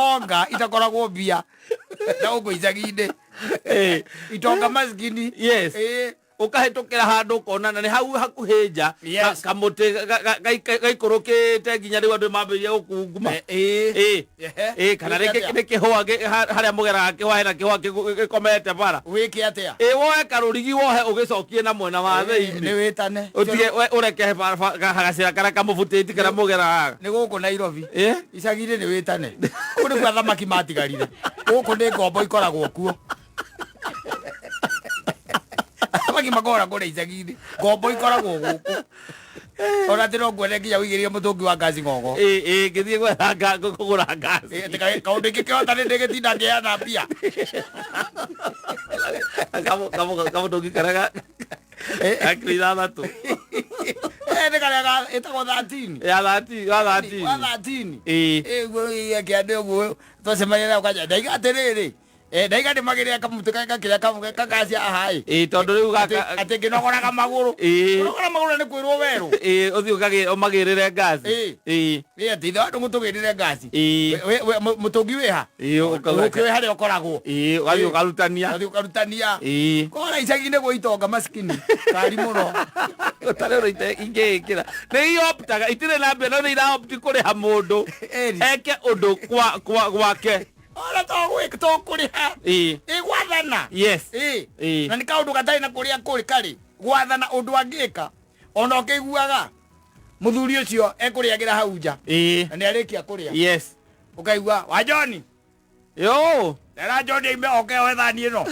Itonga itakoragwo mbia na gũkũ icagi-inĩ. Itonga maskini. Yes. Ũkahĩtũkĩra handũ ũkona na nĩ hau hakuhĩ nja. Kamũtĩ gaikũrũkĩte nginya rĩu andũ mambĩrĩria gũkunguma. Ĩĩ, kana Wĩke rĩngĩ atĩa? nĩ kĩhũa harĩa mũgeraga kĩhũa hena kĩhũa gĩkomete bara. Wĩke atĩa? Ĩĩ, woe karũrigi wohe ũgĩcokie na mwena wa thĩinĩ. Nĩ wĩtane. Ũtige ũreke gacĩra karĩa kamũbutĩti karĩa mũgeraga. Nĩ gũkũ Nairobi. Icagi-inĩ nĩ wĩtane. Kũu nĩkuo athamaki matigarire. Gũkũ nĩ ngombo ikoragwo kuo. Athamaki makora kũrĩa icagi-inĩ. Ngombo ikoragwo gũkũ. Ona atĩ no nguone nginya ũigĩrĩire mũtũngi wa ngaci ng'ong'o. Ĩĩ, ĩĩ, ngĩthiĩ gwetha kũgũra ngaci. Ĩ, atĩ kaũndũ ingĩkĩhota nĩ ndĩgĩtinda ngĩheana mbia. Kamũtũngi karĩa ga kiro 6. Nĩ karĩa ĩtagwo 13. Ya 13, wa 13. Wa 13. Ĩĩ. Ĩ, guo kĩande ũguo twacemania nao kanja. Ndaiga atĩrĩrĩ. Ndaiga nĩ magĩrĩa kamũtĩ gakĩrĩa kagacia aha ĩ. Ĩĩ, tondũ rĩu gaka Atĩ ngĩnogoraga magũrũ. Ĩĩ. Kũnogora magũrũ nĩ kwĩrwo werũ. Ĩĩ, ũthiĩ ũmagĩrĩre ngaci. Ĩĩ. Ĩĩ. Ĩ, atĩ ithe wa ndũng'ũ tũgĩrĩre ngaci. Ĩĩ. Mũtũngi wĩ ha? Ĩĩ, ũkauga Ũkĩũĩ harĩa ũkoragwo. Ĩĩ, ũgathiĩ Ĩĩ. ũkarutania. Ũgathiĩ ũkarutania. Ĩĩ. Kora icagi-inĩ gwĩ itonga maskini. Kari mũno. Gũtarĩ ũndũ ingĩĩkĩra. Nĩ ioptaga, itirĩ na mbia no nĩ iraopti kũrĩha mũndũ Ĩri. eke ũndũ kwa gwake. Ona to gwĩka to kũrĩha. Ĩĩ. Ĩ gwathana. Yes. Ĩ. Ĩĩ. Na nĩ kaũndũ gatarĩ na kũrĩa kũrĩ karĩ. Gwathana ũndũ angĩka. Ona ũkĩiguaga mũthuri ũcio ekũrĩagĩra hau nja. Ĩĩ. Na nĩ arĩkia kũrĩa. Yes. Ũkaigua wa John. Yo. Era John aime oke oe thani ĩno.